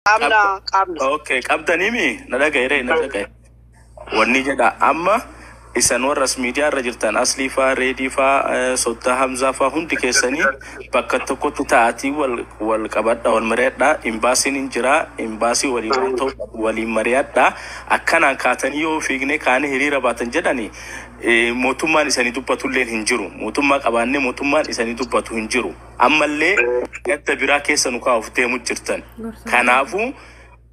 Qabna qabna. Okay, qabdaniimi na dhagaye, na dhagaye. Wanni jedha, amma isan warras miidiyaa irra jirtan, Aslii faa, Reedii faa, Soddaa Hamzaa faa, hundi keessanii bakka tokkotti ta'atii wal wal qabadha, wal mari'adha. Imbaasiin hin jira, imbaasii waliin waan ta'u waliin mari'adha. Akkanaan kaatanii yoo fiignee kaanii hiriira baatan jedhani, mootummaan isanii dubbatullee hin jiru. Mootummaa qabaannee mootummaan isanii dubbatu hin jiru. Ammallee gadda biraa keessa nu kaa'uuf deemu jirtan. Kanaafuu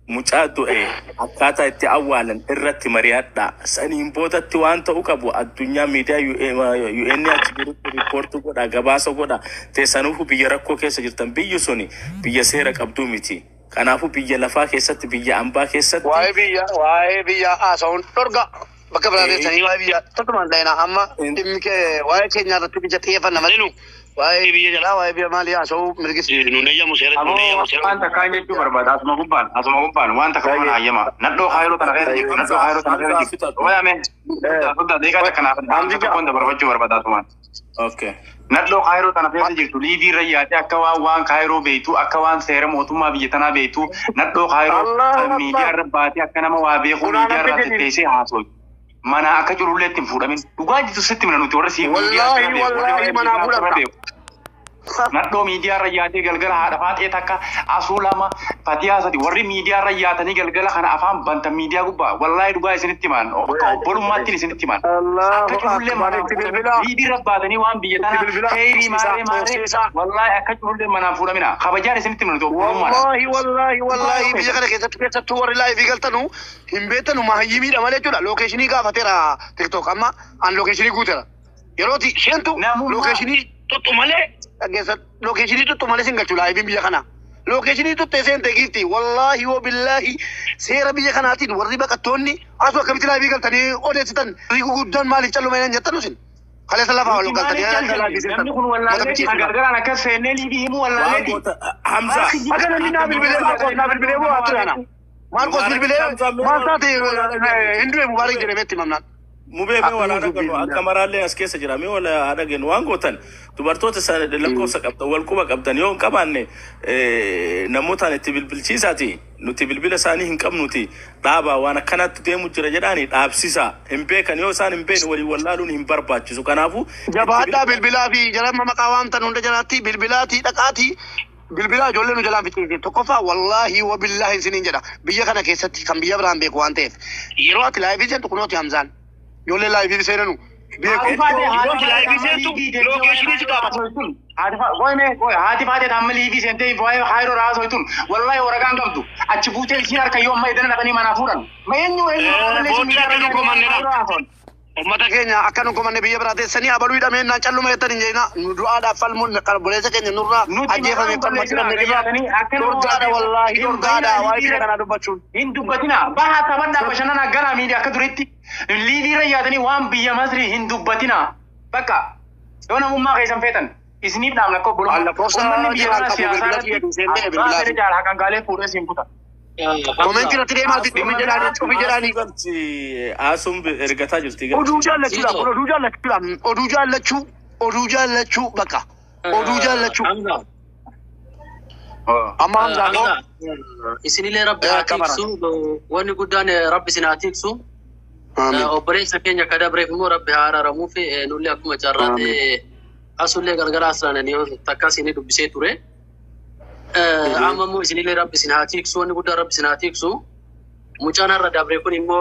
mucaa du'e akkaataa itti awwaalan irratti mari'adha. Saniin boodatti waan ta'u qabu addunyaa miidiyaa UN achi jirutti riippoortii godha, gabaasa godha. Teessanuuf biyya rakkoo keessa jirtan, biyyi suni biyya seera qabduu miti. Kanaafuu biyya lafaa keessatti, biyya ambaa keessatti Waa'ee biyya haasa'uun dhorga. Bakka biraa teessanii waa'ee biyya tokkumaan ta'ina. Amma dhimmi kee waa'ee keenya irratti biyya xiyyeeffanna malee nu waa'ee biyya jalaa, waa'ee biyya maalii haasa'uu mirgis nuun eeyyamu, seera nuun Aboo eeyyamu seera. Waan takkaan jechuu barbaada, asuma gubbaan waan takka waan hayyama. Nadhoo haayiroo tana keessa jirtu, nadhoo haayiroo tana keessa jirtu. Wayaame soddaa deeqaa takkanaaf dhaamsa tokkoon dabarfachuu barbaada asumaan. Okay. Nadhoo kaayiroo tana keessa jirtu liivii irra yaadee akka waan kaayiroo beektu, akka waan seera mootummaa biyya tanaa beektu, nadhoo kaayiroo Allahu miidiyaa irra baatee akka nama waa beeku miidiyaa irraa tetteessee haasoo. Mana akka culullee itti hin fuudhamin. Dhugaa jirtu sitti mina, nuti warra sii miidiyaa Wallaahi seera beeku, warri wallaahi waa'ee manaa miidiyaa seera fudhatta. beeku. Nadhoo miidiyaa irra yaatee galgala haadha faaxee takka, asuu lama, fatiyaa sadi, warri miidiyaa irra yaatanii galgala kana afaan bantan miidiyaa gubbaa, wallaahi dhugaa isinitti himan, akka obbolummaattiin isinitti himan. Allahu Akka culullee akbar, manaan itti fuudhamin bilbilaa. liivii irra baatanii waan biyya Itti tanaa bilbilaa. keeyrii maarree maarree Toosiisaa. wallaahi akka culullee manaan fuudhamina, kabajaan isinitti himan, nuti obbolummaadha. Wallahi wallahi wallahi, biyya kana keessatti, keessattuu warri live galtanu hin beektanu, mahayyimiidha malee jechuudha. Location gaafateera TikTok, amma an location guuteera. Yerooti seentu Namummaa- location tuttu malee dhaggeessa, location tuttu malee sin galchu liveiin biyya kana. Location tuttee seente giifti, wallahi wa billahi, seera biyya kanaatiin warri baqattoonni asuu akkamitti live galtanii odeessitan, warri guguddaan maaliif calluma hin jettanu isin? Kaleessa lafaa ol Nuti galtanii maaliif live jalqabne? seentan. Namni kun wallaallee gargaraan akka seennee liivii himuu Waan wallaalleeti. goota Hamza. Akka namni naa bilbilee, Maarkos naa bilbilee bu'aa ture ana. Maarkos bilbilee maal taate, hin du'e Mubaarak jedhamee itti himamnaan. Mubee, mee wal haa dhageenyu, akka maraallee as keessa jira, mee wal haa dhageenyu. Waan gootan, dubartoota sana lakkoofsa qabdan, wal quba qabdan yoo hin qabaanne, namootaan itti bilbilchiisaati, nuti bilbila isaanii hin qabnuti, dhaabaa, waan akkanatti deemu jira jedhaani dhaabsisaa. Hin beekan, yoo isaan hin beekne waliin wallaaluun hin barbaachisu. Kanaafuu itti Jabaadhaa, bilbilaa. Bilbilaa fi jarama maqaa waamtan hunda jalaatti bilbilaatii dhaqaatii bilbilaa, ijoollee nu jalaan fixiise. Tokkoffaa, wallaahi wa billaahi isiniin jedha, biyya kana keessatti kan biyya biraan beeku waan ta'eef, yeroo ati live seentu, kunooti Hamzaan ijoollee live seenanu beeku, yeroo ati live seentu location si gaafata. Haati faatee amma liivii seentee waa'ee kaayiroo raasoo tun, wallaahi waraqaan qabdu achi buutee isiin harka yoo amma edana dhaqanii manaa fuudhan. Ma eenyu eenyu Booddee akka nu komannedha. Uummata keenya akka nu komanne, biyya biraa teessanii abaluu hidhamee naan calluma jettan hin jedhina. Nu du'aadhaaf falmuun kan obboleessa keenya nurraa Nuti ajjeefame maqaan falmachuu balleessina dandeenye. akka nama Dorgaadha, wallaahi hin dorgaadha bahinaa waa'ee biyya liivii kanaa dubbachuun. Hin dubbatina, bahaa taphadhaa, bashannanaa, gara miidiyaa akka duritti liivii irra yaadanii waan biyya Masrii hin dubbatina. Bakka yoo namummaa keessan feetan isiniif dhaamna akka obbolummaa. Lakkoofsa Uummanni biyya jiraan kanaa qabu siyaasaa bilbila kiyya irratti dhiisee ba'e abbaa bilbilaa fedhe fi. jaala haqangaalee fuudhee siin kuta. Comment irratti deemaa dhimmi jedhaanii, cufi jedhaanii. Galchi, Asuun ergataa jirti, Oduu galchi. jaallachuudha, kun oduu jaallachuudha, oduu jaallachuu, oduu jaallachuu, bakka oduu jaallachuu. Hamza, Amma Hamzaa koo Hamza, isinillee Rabbi haa kamara. tiksu. Wanni guddaan Rabbi isin haa tiksu. Amiin. Obboleessa keenya ka dabreef immoo Rabbi haa araaramuu fi nullee akkuma carraa ta'e asullee galgala asirraan yoo takka isinii dubbisee ture. Amma immoo isinillee Rabbi isin haa tiksu. Wanni guddaan Rabbi isin haa tiksu. Mucaan har'a dabre kun immoo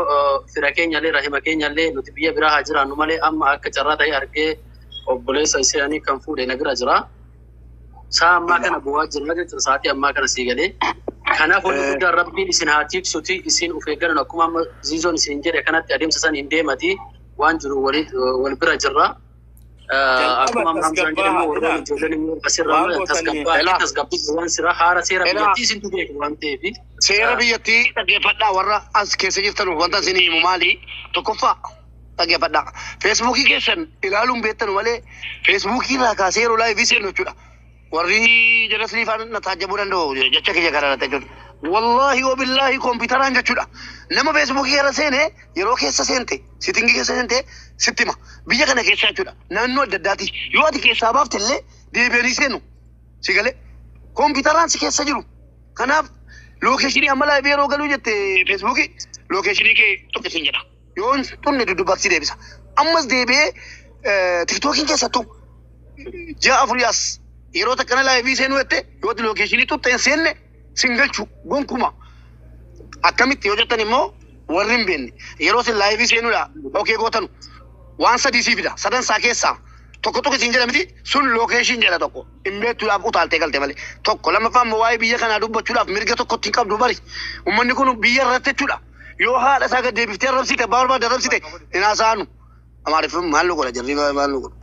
fira keenyallee, rahima keenyallee, nuti biyya biraa haa jiraannu malee, amma akka carraa ta'e argee obboleessa isaanii kan fuudhe na bira jira. Sa'a ammaa kana bu'aa jira jechuudha, sa'aatii ammaa kana sii galee. Kanaaf wanni guddaan Rabbiin isin haa tiksuti, isin of eeggannoon akkuma amma ziizoon isin jedhe kanatti adeemsa san hin deemati, waan jiru wal bira jirra. Jalqaba Akkuma amma Hamzaan jedhe immoo warroonni ijoolleen immoo asirra Waan gootanii- tasgabbaa Elaa. tasgabbii waan sira haara seera Elaa. biyyattii isintu beeku waan ta'eef. Seera biyyattii dhaggeeffadhaa, warra as keessa jirtan, wanta isin himu maali? Tokkoffaa, dhaggeeffadhaa. Feesbuukii keessan ilaaluun beektan malee, feesbuukii irraa kaasee yeroo live seennu jechuudha. Warri jala sinii faana na taajjabuu danda'u jecha kiyya kana irratti jechuudha. Wallaahi wa billaahi, kompiitaraan jechuudha. Nama feesbuukii irra seene, yeroo keessa seente, setting keessa seente, sitti hima. Biyya kana keessa jechuudha. Naannoo adda addaati. Yoo ati keessaa baafte illee deebi'anii seenu. Si galee kompiitaraan si keessa jiru. Kanaaf Location amma live yeroo galuu jette Feesbuukii location kee tokko siin jedha. Yoo xunne duddubbatti deebisa. Ammas deebi'ee TikTokiin keessattuu ji'a afurii as yeroo takkana live seenuu jette yoo location tutte hin seenne sin galchu gonkuma. Akkamitti yoo jettan immoo warri hin beekne yeroo sin live seenuudha okay gootanu waan sadii sii fida sadan isaa keessaa tokko tokko siin jedha miti sun location jedha tokko hin beektuudhaaf utaaltee galte malee tokko lammaffaa immoo waa'ee biyya kanaa dubbachuudhaaf mirga tokkotti hin qabdu bari uummanni kun biyya irratti jechuudha yoo haadha isaa gad deebiftee arrabsite abbaa barbaade arrabsite hin haasa'anu amaariif maal nu godha jarri maal nu godha.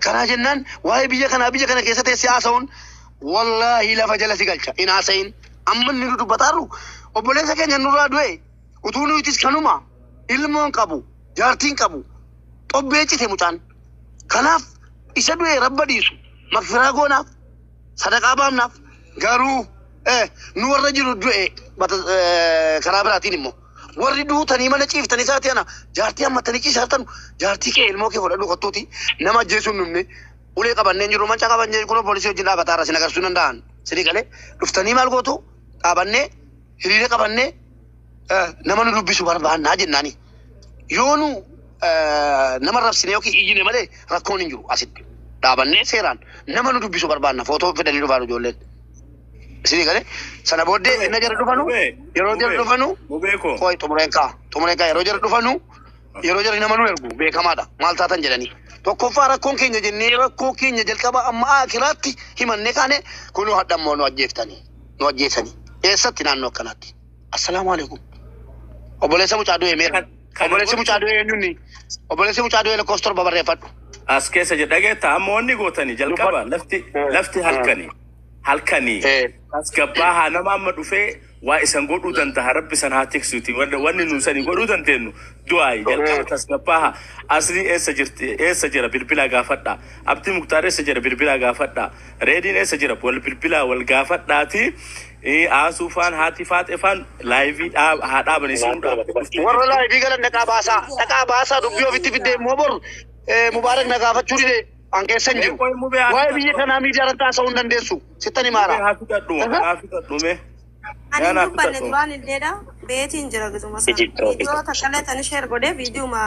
Karaa jennaan waa'ee biyya kanaa biyya kana keessa teessee haasa'uun wallaahi lafa jala si galcha hin haasa'in amma inni nu dubbataaru obboleessa keenya nurraa du'e utuu nuyitis kanuma ilmoon qabu jaartiin qabu xobbee cite mucaan kanaaf isa du'e rabba dhiisu makfiraa goonaaf sadaqaa baafnaaf garuu nu warra jiru du'e karaa biraatiin immoo warri duutanii mana ciiftanii isaati ana jaartii hammatanii ciisaartan jaartii kee ilmoo kee fudhadhu kottuuti nama ajjeesuun dhumne ulee qabannee jiru mancaa qabannee kun poolisii wajjin dhaabataarra sin agarsiisuu danda'an sidii galee dhuftanii maal gootu dhaabannee hiriira qabannee nama nu dubbisu barbaannaa jennaani yoo nu nama rabsine yookiin iyyine malee rakkoon hin jiru asitti dhaabannee seeraan nama nu dubbisu barbaanna footoo fidanii dhufaan ijoolleen. Sidii galee sana booddee inni jara dhufanu yeroo jara dhufanu qoy xumureen kaa yeroo jara dhufanu yeroo jara nama nu ergu beekamaadha maal taatan jedhanii tokkoffaa rakkoon keenya jennee rakkoo keenya jalqaba amma akiraatti himannee kaane kunuu hadhammoo nu ajjeeftanii nu ajjeesanii eessatti naannoo akkanaatti assalaamu alaikum obboleessa mucaa du'e meera obboleessi mucaa du'e eenyuuni obboleessi mucaa du'e lakkoofsa torba barreeffadhu. As keessa jedha dhageetta amma wanni gootanii jalqaba lafti halkanii halkanii tasgabbaa haa nama amma dhufee waa isan godhuu danda'a rabbi san haa tiksuuti wanni nu sanii godhuu dandeenyu du'aayi jalqaba tasgabbaa haa asli eessa jirti eessa jira bilbilaa gaafadha abdii muktaar eessa jira bilbilaa gaafadha reediin eessa jira wal bilbilaa wal gaafadhaati aasuu faan haati faaxee faan live haa dhaaban isin warra live galan dhaqaa baasaa dubbii ofitti fiddee immoo bor mubaarak na gaafachuu dide an keessa hin jiru waa'ee biyya kanaa miidiyaa irratti haasa'uu hin dandeessu sittan himaara. Haa fudhadhu mee. Ani dubbanne duraan illeedha beetiin jira gizuma sana. Viidiyoo takkallee tani share godhee viidiyuma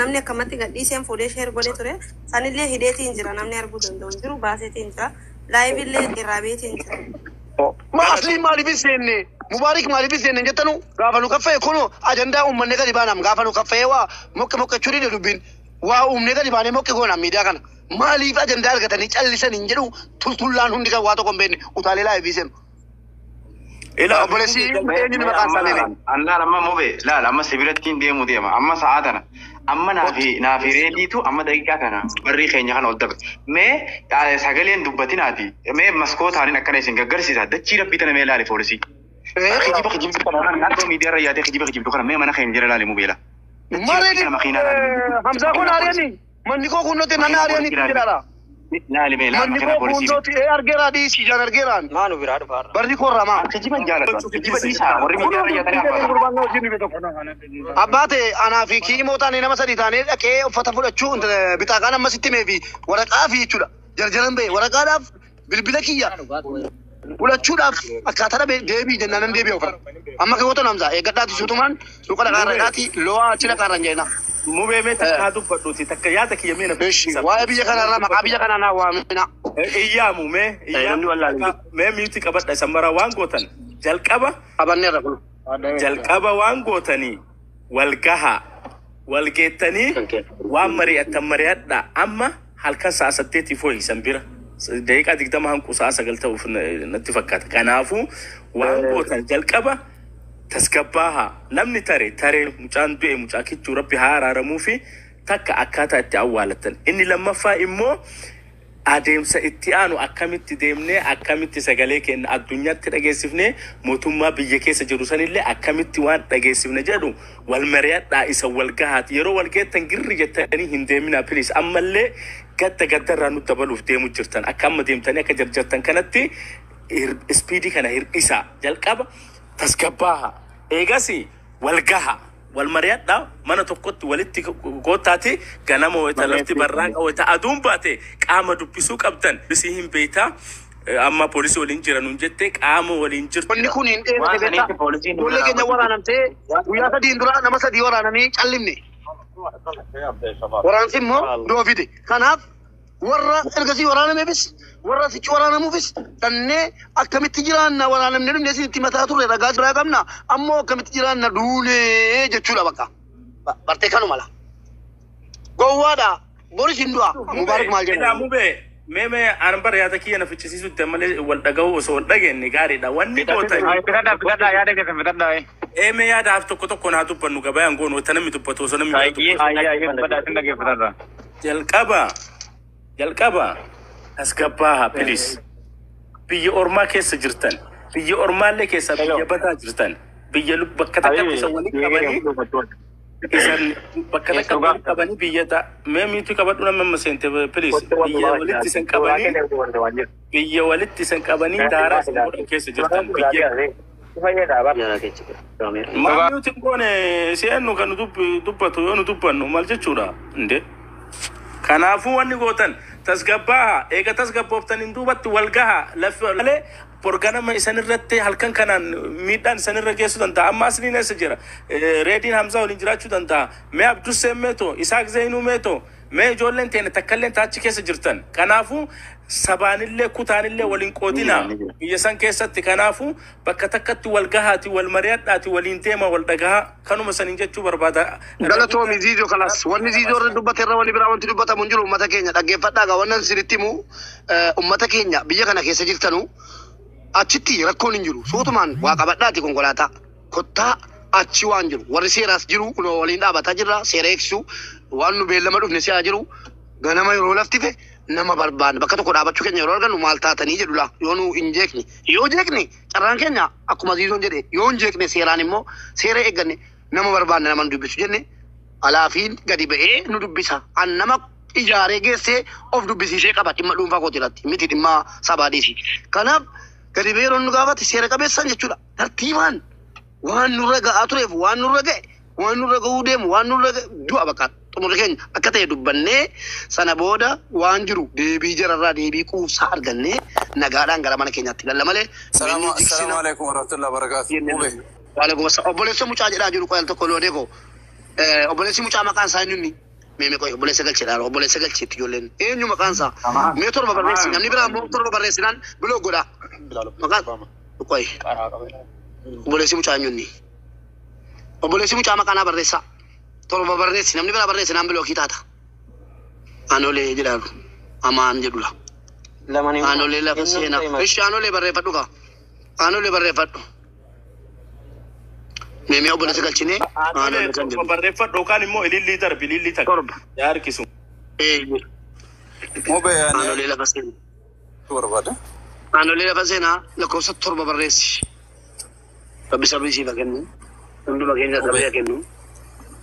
namni akkamatti gadhiiseen fuudhee share godhee ture sanillee hidheetiin jira namni arguu danda'u hin jiru baaseetiin jira live illee irraa beetiin jira. Ma asliin maaliif hin seenne mubaarik maaliif hin seenne jettanu gaafa nu kaffee kun ajandaa uummanne gadi baanam gaafa nu kaffee waa mokke mokkechuu dide dubbiin waa uumne gadi baanee mokke goonam miidiyaa kana maaliif ajandaa argatanii callisan hin jedhu tultullaan hundi kan waa tokko hin beekne utaalee live seenu. Obboleessi eenyuun maqaan isaa beekne. An laal amma mube laal amma sibiilattiin deemu deema amma sa'aa tana amma naafi reediitu amma daqiiqaa kana barrii keenya kana ol dabre mee sagaleen dubbatinaati mee maskootaanin akkana isin gaggarsiisa dachii rabbii tana mee laali poolisii. Kijiba kijibdu kana naannoo miidiyaa irra yaadee kijiba kijibdu kana mee mana keenya jira laali mubeela. Mareedi Hamzaa kun aariyani manni koo kunnooti nana aariyani jedhaadha. Laali mee laali Manni makiinaa koo poolisii. kunnooti argeeraa dhiisii jaan argeeraan. Maanu biraa dhufaarra. Barri koo ramaa. Kijiba jaalladhu kijiba dhiisaa warri miidiyaa irra yaadanii abbaa. Abbaate anaa fi kiimoo taanee nama sadii taanee dhaqee uffata fudhachuu bitaaqaan ammas itti himee fi waraqaa fi jechuudha. Jarjaran ba'e waraqaadhaaf bilbila kiyya fudhachuudhaaf akkaataa dhabe deebii jennaan nan deebi'a ofirra. Amma kan gootan Hamzaa eeggadhaati suutumaan suuqa dhaqaarra dhaqaati lo'aa achi dhaqaarra hin jedhina. Mubee mee takka dubbadhuuti takka yaada kiyya mee na Waa'ee biyya kanarraa maqaa biyya kanaa naa waamina. Iyyaamu mee Namni wallaalu. mee mute qabadha isan mara waan gootan jalqaba Qabanneerra kun. jalqaba waan gootanii wal gahaa wal geettanii waan mari'attan mari'adha amma halkan sa'a 8 fooyi san bira daqiiqaa 20 hanqu sa'a 9 ta'uuf natti fakkaata kanaafuu waan gootan jalqaba tasgabbaahaa namni tare tare mucaan du'e mucaa kichuu rabbi haa araaramuu fi takka akkaataa itti awwaalattan inni lammaffaa immoo adeemsa itti aanu akkamitti deemnee akkamitti sagalee keenya addunyaatti dhageessifnee mootummaa biyya keessa jiru sanillee akkamitti waan dhageessifne jedhu wal mari'adhaa isa wal gahaati yeroo wal geettan girri jettanii hin deeminaa please ammallee gadda gaddarraa nu dabaluuf deemu jirtan akka amma deemtanii akka jarjartan kanatti speed kana hir'isaa jalqaba tasgabbaaha eegas wal gaha wal mari'adhaa mana tokkotti walitti gootaati ganama wayita lafti barraaqa wayita aduun baate qaama dubbisuu qabdan bisii hin beeytaa. Amma poolisii waliin jira nuun jettee qaama waliin jirtu. Wanni kun hin dheerate Waan beektaa. sanitti poolisiin Ijoollee keenya waraanamtee guyyaa sadiin dura nama sadii waraanamee callimne. Waraansi immoo du'a fide. Kanaaf warra ergasii waraanameefis warra sichi waraanamuufis dhannee akkamitti jiraanna waraanamne dhumne isinitti mataa turre ragaa biraa qabna ammoo akkamitti jiraanna duunee jechuudha bakka. Bartee kanuma la. Gowwaadha. Boris hin du'a. Mubaarak maal Edaa jenna? mubee mee mee aan bara yaada kiyya na fichisiisutti ammallee wal dhaga'uu osoo wal dhageenye gaariidha. Wanni gootan Fitadhaa fitadhaa yaada keessan fitadhaa. ee mee yaadaaf tokko tokko naa dubbannu gabayaan goonu wanta namni dubbatu osoo namni biraa dubbatu. Ayyaa ayyaa fitadhaa isin dhaggeeffatadhaa. Jalqaba jalqaba tasgabbaahaa please. Biyya ormaa keessa jirtan biyya ormaallee keessa biyya badaa jirtan biyya bakka takkatti isa waliin qabanii isan bakka takka walitti qabanii biyya ta mee miitu qabadhu nama amma seente please biyya walitti isan qabanii biyya walitti isan qabanii daaraa isan godhan keessa jirtan biyya maal nuti hin goone si'eennu kan nu dubbatu yoo nu dubbannu maal jechuudha inde kanaafuu wanni gootan tasgabbaaha eega tasgabbooftaniin duubatti wal gaha lafa malee borganama isan irratti halkan kanaan miidhaan isan irra geessuu danda'a amma asliin eessa jira reediin hamzaa waliin jiraachuu danda'a mee abdusseen meeto isaaq zeenuu meeto mee ijoolleen teene takkalleen taachi keessa jirtan kanaafuu sabaanillee kutaanillee waliin qoodina biyya san keessatti kanaafuu bakka takkatti wal gahaati wal mari'adhaati waliin deema wal dhagahaa kanuma saniin jechuu barbaada. Galatoomi Ziizoo kanas wanni Ziizoo irra dubbate irra wanni biraa wanti dubbatamu hin jiru uummata keenya dhaggeeffadhaa gaa wannan isinitti himu uummata keenya biyya kana keessa jirtanu achitti rakkoon hin jiru suutumaan waa qabadhaati konkolaataa kottaa achi waan jiru warri seeraas jiru kunoo waliin dhaabataa jirra seera eegsisu waan nu beellama dhufne si'aa jiru ganama yeroo laftife nama barbaanne bakka tokko dhaabachuu keenya yeroo argannu maal taatanii jedhu laa yoo nu hin jeeqne yoo jeeqne carraan keenya akkuma Ziizoon jedhe yoo hin jeeqne seeraan immoo seera eegganne nama barbaanne nama nu dubbisu jenne alaafiin gadi ba'ee nu dubbisa an nama ijaaree geessee of dubbisiisee qaba dhimma dhuunfaa kooti irratti miti dhimma sabaa dhiisi kanaaf gadi ba'ee yeroo nu gaafate seera qabeessaan jechuudha tartiibaan waan nurra ga'aa tureef waan nurra ga'e waan nurra ga'uu deemu waan nurra ga'e du'a bakka xumurri keenya akka ta'e dubbannee sana booda waan jiru deebii jararraa deebii quubsaa argannee nagaadhaan gara mana keenyaatti galla malee Salaamu alaikum warahmatullahi wabarakatuh. Mube. Waalaikum assalam. Obboleessa mucaa jedhaa jiru qoyal tokko loodee koo. Obboleessi mucaa maqaan isaa eenyunni? Mee mee qoy obboleessa galcheedha obboleessa galcheetti ijoolleen. Eenyu maqaan isaa? Mee torba barreessi namni biraa immoo torba barreessinaan biloo godha. Maqaan qoy. Obboleessi mucaa eenyunni? Obboleessi mucaa maqaa naa barreessaa. Torba barreessi namni biraa barreessinaan bilookii taata. Anolee jedhaaru. Amaan jedhula. Anolee lafa seenaa. Ishi anolee barreeffadhu kaa. Anolee barreeffadhu. Mee mee obboleessa galchinee anolee kan jedhu. Barreeffadhu yookaan immoo ilillii darbi ilillii takka. Torba. Yaa harkisu. Mube ani Anolee lafa seenaa. barbaada. Anolee lafa seenaa lakkoofsa torba barreessi. Rabbi sabrii siif haa kennu. Hunduma keenya sabrii haa kennu.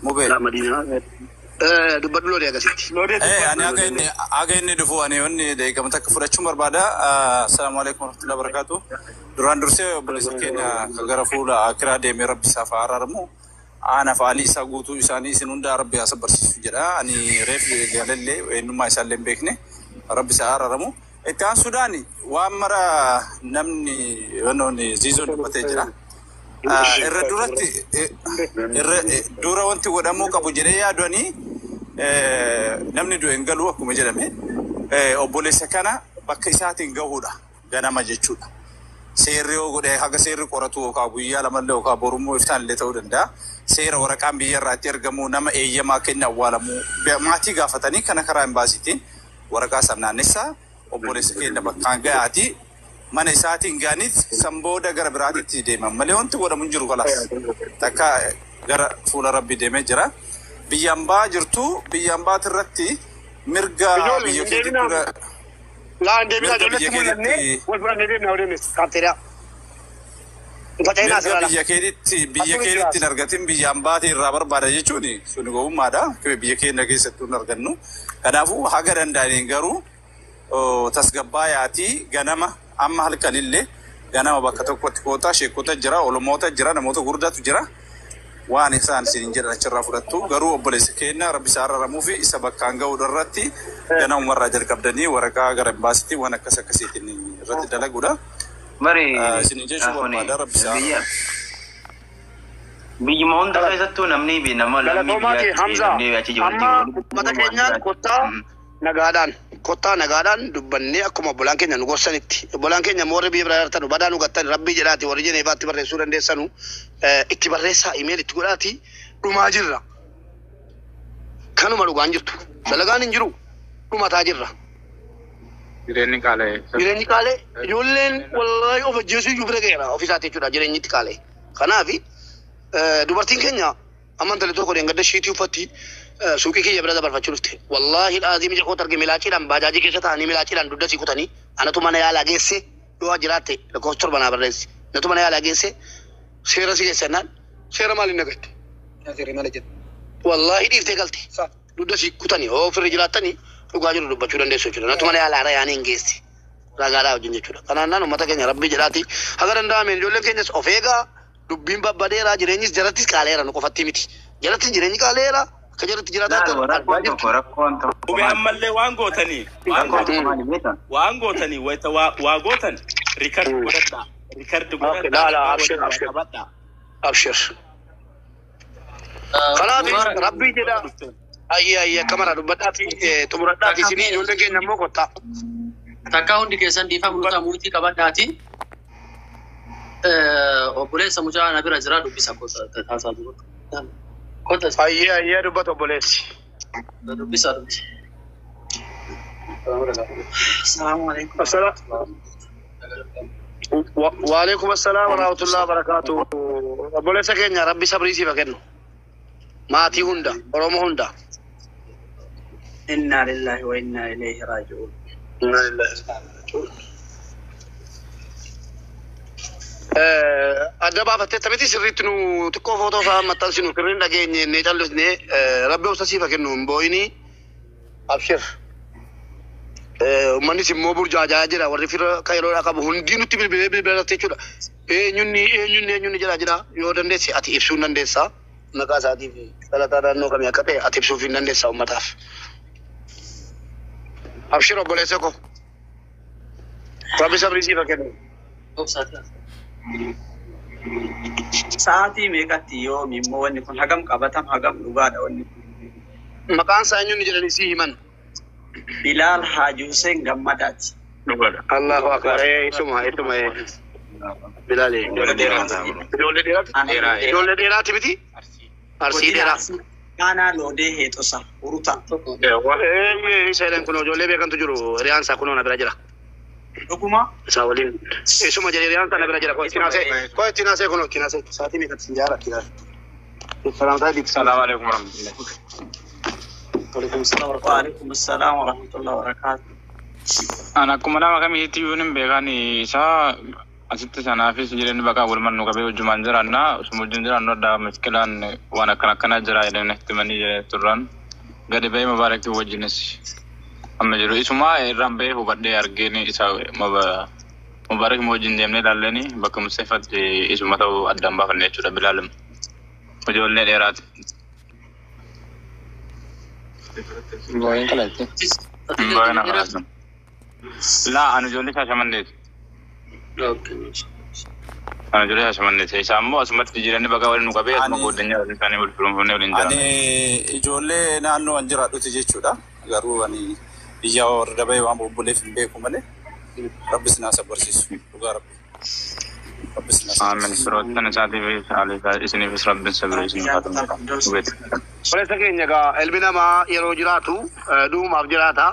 Mube. Laa Madiinaa. Dubbadhu loodee akkasitti. Loodee Ani haga inni dhufu ani wanni deeggamu takka fudhachuun barbaada. Assalaamu alaikum warahmatullahi wabarakatuh. Duraan dursee obboleessa keenya kan gara fuula akiraa deemee rabbi isaaf haa araaramu. Aanaa fi haalli isaa guutuu isaanii isin hundaa rabbi haa sabbarsiisu jedha. Ani reef galallee eenyummaa isaallee hin beekne rabbi isaa haa araaramu. Itti aansuudhaan waan mara namni wannoonni Ziizoon dubbatee jira. Irra duratti irra dura wanti godhamuu qabu jedhee yaadanii namni du'e hin galu akkuma jedhame obboleessa kana bakka isaatiin gahuudha ganama jechuudha. Seerri yoo godhe haga seerri qoratu yookaan guyyaa lamallee yookaan borummoo iftaan illee ta'uu danda'a. Seera waraqaan biyya irraatti argamu nama eeyyamaa kenna awwaalamuu maatii gaafatanii kana karaa imbaasiitiin waraqaa san naannessaa obboleessa keenya bakkaan gahaati. Mana isaatiin gaaniit san booda gara biraatitti deeman malee wanti godhamu hin jiru kalaas. Takka gara fuula rabbii deemee jira. Biyya ambaa jirtu biyya ambaati irratti mirga Ijoollee, biyya hin keetitti deebinaa. Laa hin deebinaa Mirga ijoolletti biyya mul'annee keetitti wal fudhannee deemna odeemnes kaafteedha. Faca'inaa mirga sirraa. biyya Akkuma keetitti jiraatu. hin argatin biyya ambaatii irraa barbaada jechuun sun gowwummaadha. Biyya keenya keessattuu hin argannu. Kanaafuu haga danda'aniin garuu tasgabbaayaatii ganama amma halkanillee ganama bakka tokkotti kootaa sheekota jira, olomoota jira, namoota gurdaatu jira. Waan isaan isin jedhan achirraa fudhattu garuu obboleessa keenya rabbi isaa araramuu fi isa bakkaan ga'uu irratti ganamumarraa jalqabdanii waraqaa gara imbaasiitti waan akkas akkasiitiin irratti dalaguudha. Bari Isin jechuu kuni barbaada rabbi isaa biyya biyyuma hunda keessattuu namni nama lammii Galatoomaati biyyaatti Hamza. namni achi jiru Amma wajjin uummata keenyaan kottaa nagaadhaan kottaa nagaadhaan dubbannee akkuma obbolaan keenya nu gorsanitti obbolaan keenya warri biyya biraa jirtan badaa nu gattan rabbii jedhaati warri Jeneevaatti barreessuu dandeessanu itti barreessaa imeel itti godhaati dhumaa jirra. Kanuma dhugaan jirtu dalagaan hin jiru dhumataa jirra. Jireenyi qaala'e. Jireenyi qaalee ijoolleen wallaahi of ajjeesuu iyyuu bira ga'eera ofiisaati jechuudha jireenyi itti qaalee. Kanaafi dubartiin keenya amma intalli tokko deengadda shiitii uffatti suuqii kiyya bira dabarfachuu dhufte. Wallaahi dhaazii ija kootti arge milaaciidhaan baajaajii keessa taa'anii milaaciidhaan dugda sii kutanii anatu mana yaalaa geesse yoo jiraatte lakkoofsa torba naa barreessi. Anatu mana yaalaa geesse seera si geesse jennaan seera maaliin nagatte? Wallaahi dhiiftee galte. Dugda sii kutanii yoo ofirra jiraattanii dhugaa jiru dubbachuu dandeessu jechuudha. Anatu mana yaalaa yaanii hin geesse. Ragaadhaa wajjin jechuudha. Kanaan naan uummata keenya rabbii jedhaati. Haga danda'ameen ijoolleen keenyas of eegaa dubbiin babbadeera jireenyis jarattis qaaleera nu qofatti miti. Jarattis jireenyi qaaleera akka jaratti jiraataa Laal jiran argaa rakkoon jirtu. tokko rakkoon tokko Qubee maali? ammallee waan gootanii waan Rakkoon tokko gootanii maali beektaa? waan gootanii wayita waa waa gootan rikard godhadhaa rikard Okay, godhadhaa laa laa ragaa abshir waliin waa abshir qabadhaa. abshir. Kanaaf Mubarak rabbii jedhaa ayyi ayyi akkamara dubbadhaa fi xumuradhaa fi isinii ijoolleen keenya immoo kottaa. Takkaa hundi keessan dhiifama nuti amuutii qabadhaati. Obboleessa mucaa na bira jira dubbisa taasaa jiru. Kota Ayyi ayyi dubbata obboleessi. dubbisa dubbisa. Assalamu alaikum. Assalaam. Waalaikum assalaam warahmatullahi wabarakatuh. Obboleessa keenya rabbi sabrii siif haa kennu. Maatii hunda Oromoo hunda. Inna lillahi wa inna ilayhi raji'un. Inna lillahi wa inna ilaihi raaji'uun. Adda baafattee miti sirriitti nu xiqqoo footoo isaa maxxansinu sirriin dhageenye inni callisne rabbi obsa siif haa kennu hin boo'inii abshir. Uummannis immoo burjaajaa jira warri fira kan yeroodhaa qabu hundi nutti bilbilee bilbilee jechuudha. Eenyunni eenyunni eenyunni jedhaa jira yoo dandeesse ati ibsuu hin dandeessaa. Maqaa isaatii fi dhalataa naannoo kamii akka ta'e ati ibsuuf hin dandeessaa uummataaf. Abshir obboleessa koo rabbi sabrii siif haa kennu. Obsaati. Sa'aatii meeqatti yoomi immoo wanni kun hagam qabatam hagam dhugaadha wanni kun. Maqaan isaa eenyunni jedhanii sii himan. Bilaal Haaji Hussein Gammadaati. Dhugaadha. Allahu akbar isuma isuma Bilaal Ijoollee dheeraa ta'a. ijoollee dheeraati Dheeraa. ijoollee dheeraati miti arsii Godina dheeraa. Arsii Aanaa Loodee Heexosa Huruta. Ee isa jedhan kun ijoollee beekantu jiru hiriyaan isaa kunoo na bira jira. Dhuguma Isaa waliin isuma jedhe hiriyaan isaa na bira jira koo ittiin haasee koo ittiin haasee kunoo ittiin haasee sa'aatii meeqatti sin jaara ittiin haasee. Salaamtaa diibsi. Salaamu alaikum warahmatullahi. waalaikum assalaam warahmatullahi wabarakaatu. An akkuma nama kamiitti iyyuu hin beekan isaa asitti sanaafis jireenyi bakka wal mannu qabee hojjumaan jiraanna osuma wajjin jiraannu adda miskilaan waan akkana akkanaa jira jedhanii natti himanii turran gadi ba'ee mubaarakii wajjinis amma jiru isuma irraan ba'ee hubadhee argeen isa mubaarakii wajjin deemnee ilaalleeni bakka Mustafatti isuma ta'uu addaan baafanne jechuudha bilaalum ijoollee dheeraati. Boo'in qalatti. Mubaarak na qalatti. Laa ani ijoollee shaashamanneeti. Ana ijoollee shaashamanneeti. Isaan immoo asumatti jireenyi bakka waliin nu qabee asuma Ani goddanyaa waliin isaanii wal firoomfamnee waliin ani jiraanna. ijoollee naannoo an jiraadhuti jechuudha. Garuu ani biyya warra dabee waan bubbuleef hin beeku malee rabbi sinaa sabbarsiisu dhugaa rabbi. Rabbi sinaa Aamin. sabbarsiisu. Firoottan isaatiifis haala isaa isiniifis rabbiin sabira isiniif haa ta'u. Hubeeti. Obboleessa keenya egaa ilmi namaa yeroo jiraatu du'umaaf jiraata.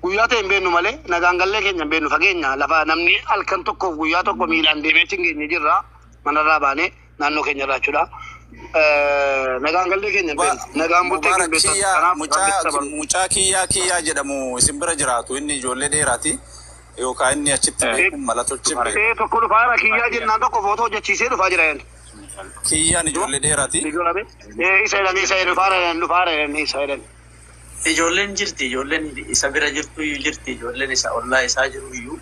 Guyyaa ta'e hin beeknu malee nagaan gallee keenya hin beeknu fageenya lafa namni halkan tokkoof guyyaa tokko miilaan deemee achi hin geenye jirra manarraa baanee naannoo keenya irraa jechuudha. Nagaan gallee keenya hin beeknu nagaan bultee keenya Mubaarak hin beeknu kiyyaa kanaaf rabbi mucaa sabaru. mucaa kiyyaa kiyyaa jedhamu isin bira jiraatu inni ijoollee dheeraati yookaan inni achitti beeku mala tolchee beeku. Ee tokko dhufaa jira kiyyaa jennaan tokko footoo hojjechiisee dhufaa jira inni. Kiyyaan ijoollee dheeraati. Ee isa jedhanii isa jedhu dhufaa jedhanii dhufaa jedhanii isa jedhanii. Ijoolleen jirti ijoolleen isa bira jirtu iyyuu jirti ijoolleen isa ollaa isaa jiru iyyuu.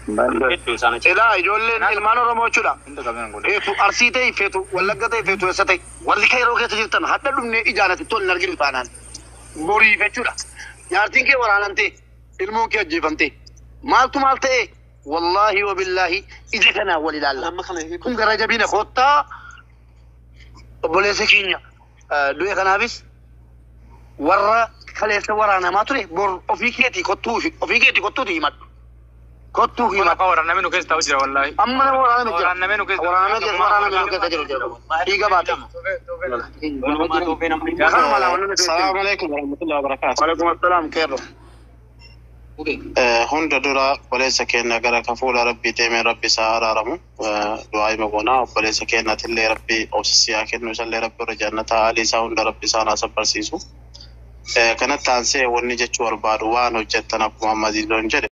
Hedduu isaan achi. Ilaa ijoolleen ilmaan Oromoo jechuudha. Hunda qabeen godhe. Feetu Arsii ta'e, feetu Wallagga ta'e, feetu eessa ta'e, warri kan yeroo keessa jirtan hadha dhumnee ijaan asitti ol hin arginu taanaan. Boriif jechuudha. Jaartiin kee waraanamtee, ilmoon kee ajjeefamtee, maaltu maal ta'e, wallaahi wabillaahi ija kanaan wal ilaalla. Kun gara jabina kottaa obboleessa keenya du'e kanaafis warra kaleessa waraanamaa ture bor ofii keetii kottuu ofii keetii kottuuti himadhu. Kottuu Kun himadhu. akka waraannamee nu keessa taa'u jira wallaahi. Amma nama waraaname jira. Waraannamee nu keessa Waraaname keessa waraaname nu keessa jiru jira. Dhiiga baate. Kanuma laa wanni nuti Salaamu alaikum warahmatullahi wabarakatuh. Waalaikum assalaam keerro. Hunda dura obboleessa keenya gara ka fuula rabbii deemee rabbi isaa araaramu du'aa hima goonaa obboleessa keenyatillee rabbi obsisii haa kennu isallee rabbi irra jannata haalli isaa hunda rabbi isaan haa sabbarsiisu. Kanatti aansee wanni jechuu barbaadu waan hojjettan akkuma amma Aziizoon jedhe.